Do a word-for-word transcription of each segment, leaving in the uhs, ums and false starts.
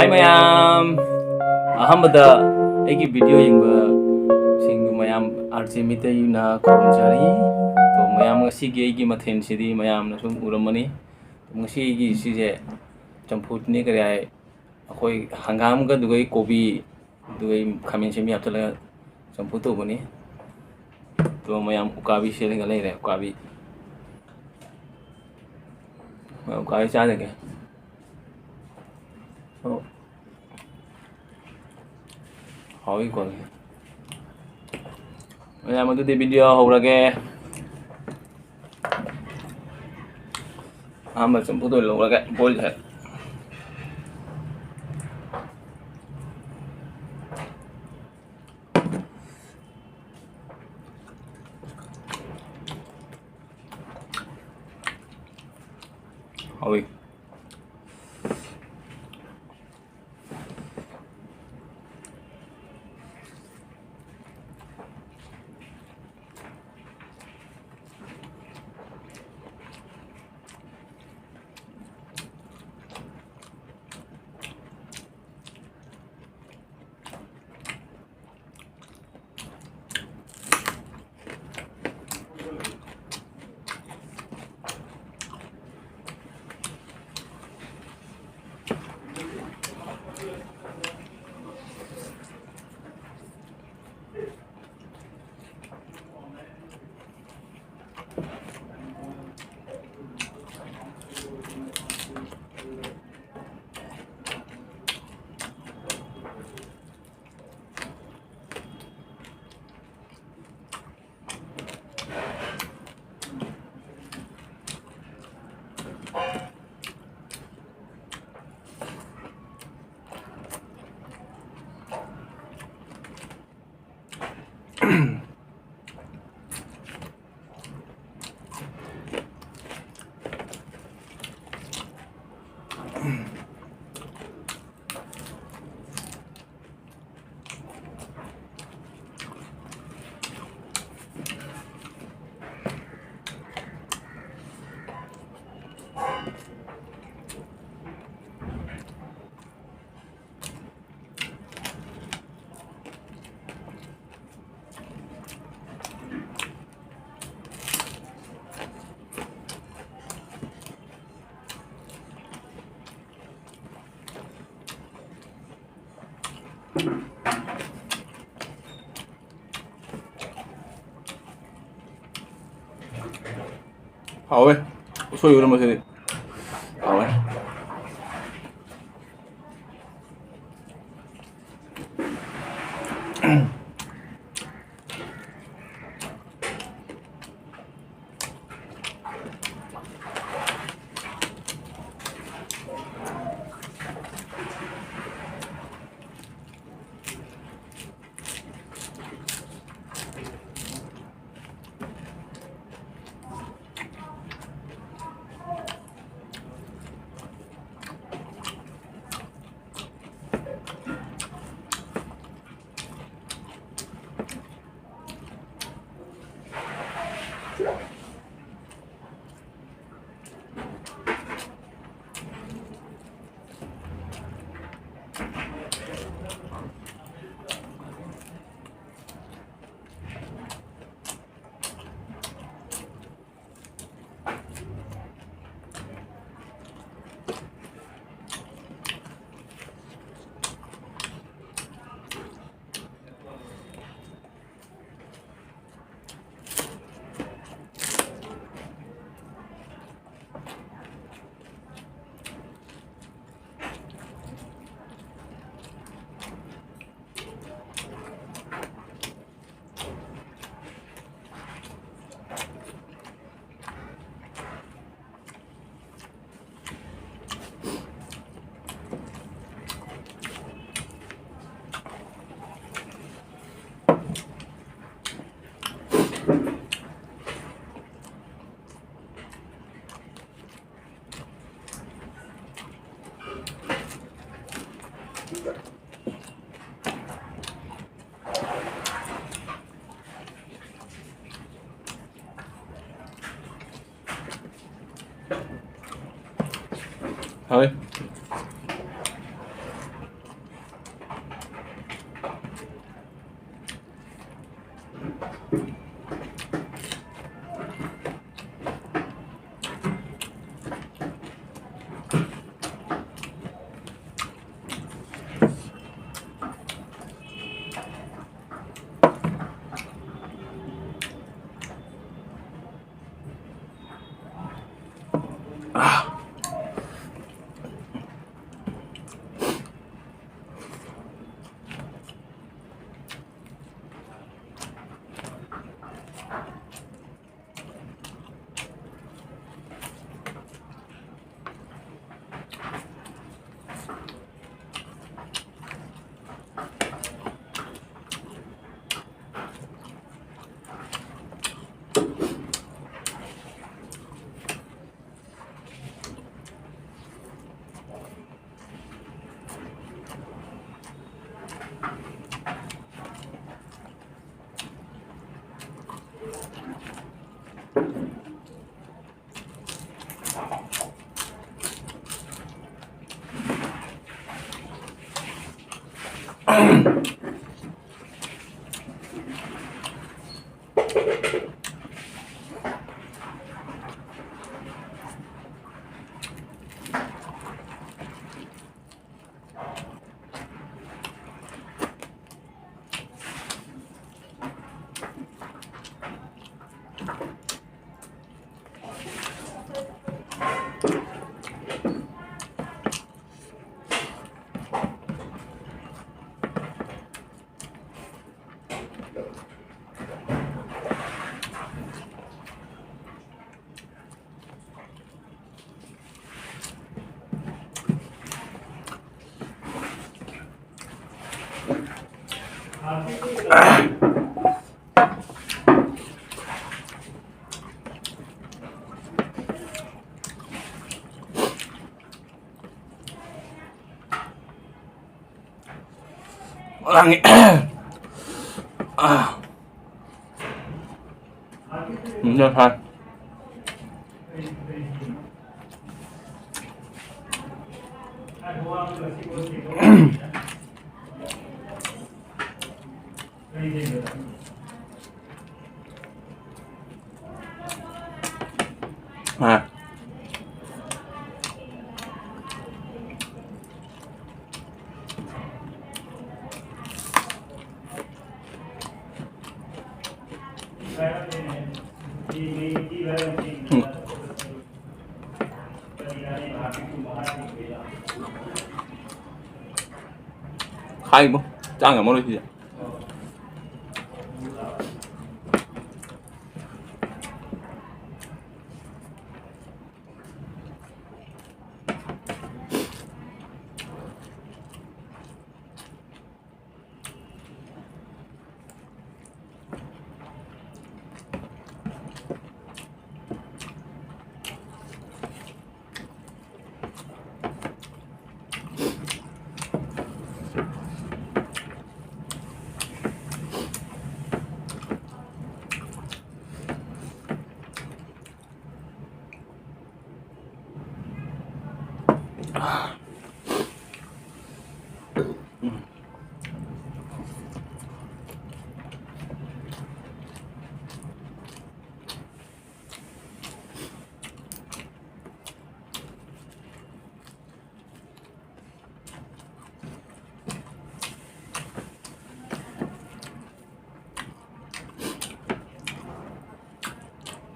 ꯃꯌꯥꯝ, ꯑꯍꯥꯟꯕꯗ ꯑꯩꯒꯤ ꯚꯤꯗꯤꯑꯣ ꯌꯦꯡꯕꯁꯤꯡꯕꯨ ꯃꯌꯥꯝ ꯑꯥꯔ ꯖꯦ ꯃꯤꯇꯩꯅ ꯈꯨꯔꯨꯝꯖꯔꯤ꯫ ꯑꯗꯣ ꯃꯌꯥꯝ, ꯉꯁꯤꯒꯤ ꯑꯩꯒꯤ ꯃꯊꯦꯜꯁꯤꯗꯤ ꯃꯌꯥꯝꯅ ꯁꯨꯝ ꯎꯔꯝꯃꯅꯤ꯫ ꯉꯁꯤꯒꯤ ꯁꯤꯁꯦ ꯆꯝꯐꯨꯠꯅꯤ, ꯀꯔꯤ ꯍꯥꯏ, ꯑꯩꯈꯣꯏ ꯍꯪꯒꯥꯝꯒ ꯑꯗꯨꯒ ꯀꯣꯕꯤ ꯑꯗꯨꯒ ꯈꯥꯃꯦꯟ ꯑꯁꯤꯟꯕꯤ ꯍꯥꯞꯆꯤꯜꯂꯒ ꯆꯝꯐꯨꯠ ꯇꯧꯕꯅꯤ꯫ ꯑꯗꯨꯒ ꯃꯌꯥꯝ ꯎꯀꯥꯕꯤ ꯁꯦꯠꯂꯒ ꯂꯩꯔꯦ, ꯎꯀꯥꯕꯤ꯫ ꯃꯌꯥꯝ ꯎꯀꯥꯕꯤ ꯆꯥꯗꯒꯦ꯫ ꯑꯣ꯫ ꯍꯥꯎꯏꯀꯣ꯫ ꯃꯌꯥꯝ, ꯑꯗꯨꯗꯤ ꯚꯤꯗꯤꯑꯣ ꯍꯧꯔꯒꯦ꯫ ꯑꯍꯥꯟꯕ ꯆꯝꯐꯨꯠ ꯑꯣꯏꯅ ꯂꯧꯔꯒꯦ, ꯕꯣꯏꯜꯁꯦ꯫ ꯍꯥꯎꯏ꯫ ꯍꯥꯎꯋꯦ꯫ ꯎꯁꯣꯏ ꯏꯔꯣꯝꯕꯁꯤꯗꯤ ꯍꯥꯎꯋꯦ꯫ ꯍꯥꯎꯋꯦ꯫ ꯂꯥꯡꯉꯦ꯫ ꯑꯥ꯫ ꯎꯝ, ꯌꯥꯝ ꯁꯥꯏ꯫ ꯑꯥ꯫ ꯎꯝ꯫ ꯈꯥꯏꯕꯣ꯫ ꯆꯥ ꯉꯝꯃꯔꯣꯏ ꯁꯤꯗꯤ꯫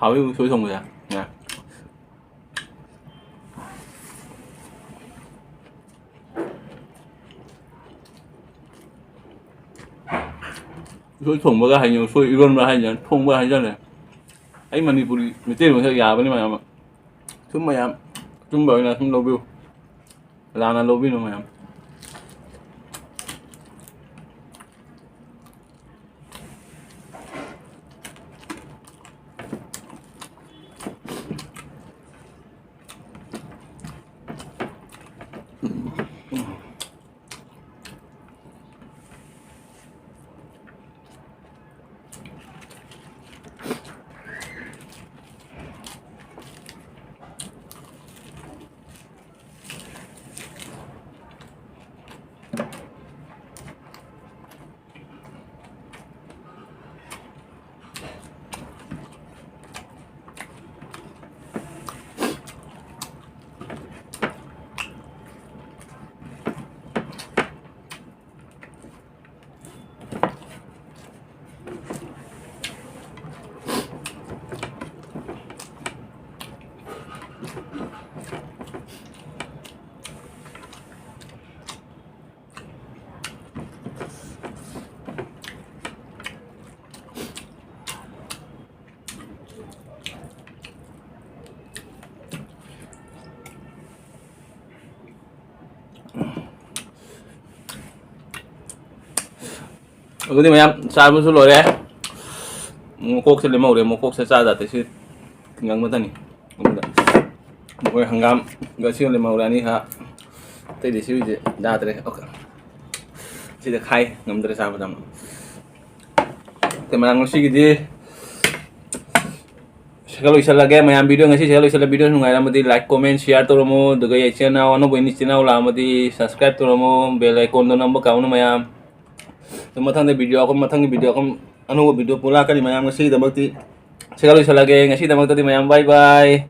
ꯍꯥꯎꯋꯤ ꯎꯁꯣꯏ ꯊꯣꯡꯕꯁꯦ꯫ ꯌꯥ꯫ ꯎꯁꯣꯏ ꯊꯣꯡꯕꯒ ꯍꯥꯏꯅꯤ, ꯎꯁꯣꯏ ꯏꯔꯣꯟꯕ ꯍꯥꯏꯅꯤ, ꯊꯣꯡꯕ ꯍꯥꯏꯖꯜꯂꯦ꯫ ꯑꯩ ꯃꯅꯤꯄꯨꯔꯤ ꯃꯩꯇꯩꯂꯣꯟꯁꯦ ꯌꯥꯕꯅꯤ ꯃꯌꯥꯝ ꯑꯃ꯫ ꯁꯨꯝ ꯃꯌꯥꯝ ꯑꯆꯨꯝꯕ ꯑꯣꯏꯅ ꯁꯨꯝ ꯂꯧꯕꯤꯌꯨ꯫ ꯂꯥꯟꯅ ꯂꯧꯕꯤꯅꯨ ꯃꯌꯥꯝ꯫ ꯑꯗꯨꯗꯤ ꯃꯌꯥꯝ ꯆꯥꯕꯁꯨ ꯂꯣꯏꯔꯦ꯫ ꯃꯀꯣꯛꯁꯦ ꯂꯦꯝꯍꯧꯔꯦ, ꯃꯀꯣꯛꯁꯦ ꯆꯥꯗ ꯁꯤ ꯉꯪꯕꯗꯅꯤ꯫ ꯑꯗꯨꯗ ꯃꯈꯣꯏ ꯍꯪꯒꯥꯝꯒ ꯁꯤ ꯂꯦꯝꯍꯧꯔꯦ ꯑꯅꯤꯈꯛ꯫ ꯑꯇꯩꯗꯤ ꯁꯤꯒꯤꯁꯦ ꯌꯥꯗ꯭ꯔꯦ꯫ ꯑꯣꯀꯦ꯫ ꯁꯤꯗ ꯈꯥꯏ ꯉꯝꯗ꯭ꯔꯦ ꯆꯥꯕꯗ ꯑꯃꯨꯛ꯫ ꯑꯣꯀꯦ, ꯃꯌꯥꯝ ꯉꯁꯤꯒꯤꯗꯤ ꯁꯤꯒ ꯂꯣꯏꯁꯤꯜꯂꯒꯦ ꯃꯌꯥꯝ, video ꯉꯁꯤ ꯁꯤꯒ ꯂꯣꯏꯁꯤꯜꯂꯒꯦ꯫ Video ꯅꯨꯡꯉꯥꯏꯔꯝꯃꯗꯤ like, comment, share ꯇꯧꯔꯝꯃꯣ, ꯑꯗꯨꯒ ꯑꯩ channel ꯑꯅꯧꯕ ꯑꯩꯅ channel ꯂꯥꯛꯑꯝꯃꯗꯤ subscribe ꯇꯧꯔꯝꯃꯣ, bell icon ꯗꯣ ꯅꯝꯕ ꯀꯥꯎꯅꯣ ꯃꯌꯥꯝ꯫ ꯑꯗꯨ ꯃꯊꯪꯗ video ꯑꯩꯈꯣꯏ ꯃꯊꯪꯒꯤ video ꯑꯩꯈꯣꯏ ꯑꯅꯧꯕ video ꯄꯨ ꯂꯥꯛꯀꯅꯤ ꯃꯌꯥꯝ꯫ ꯉꯁꯤꯒꯤꯗꯃꯛꯇꯤ ꯁꯤꯒ ꯂꯣꯏꯁꯤꯜꯂꯒꯦ꯫ ꯉꯁꯤꯒꯤꯗꯃꯛꯇꯗꯤ ꯃꯌꯥꯝ bye bye꯫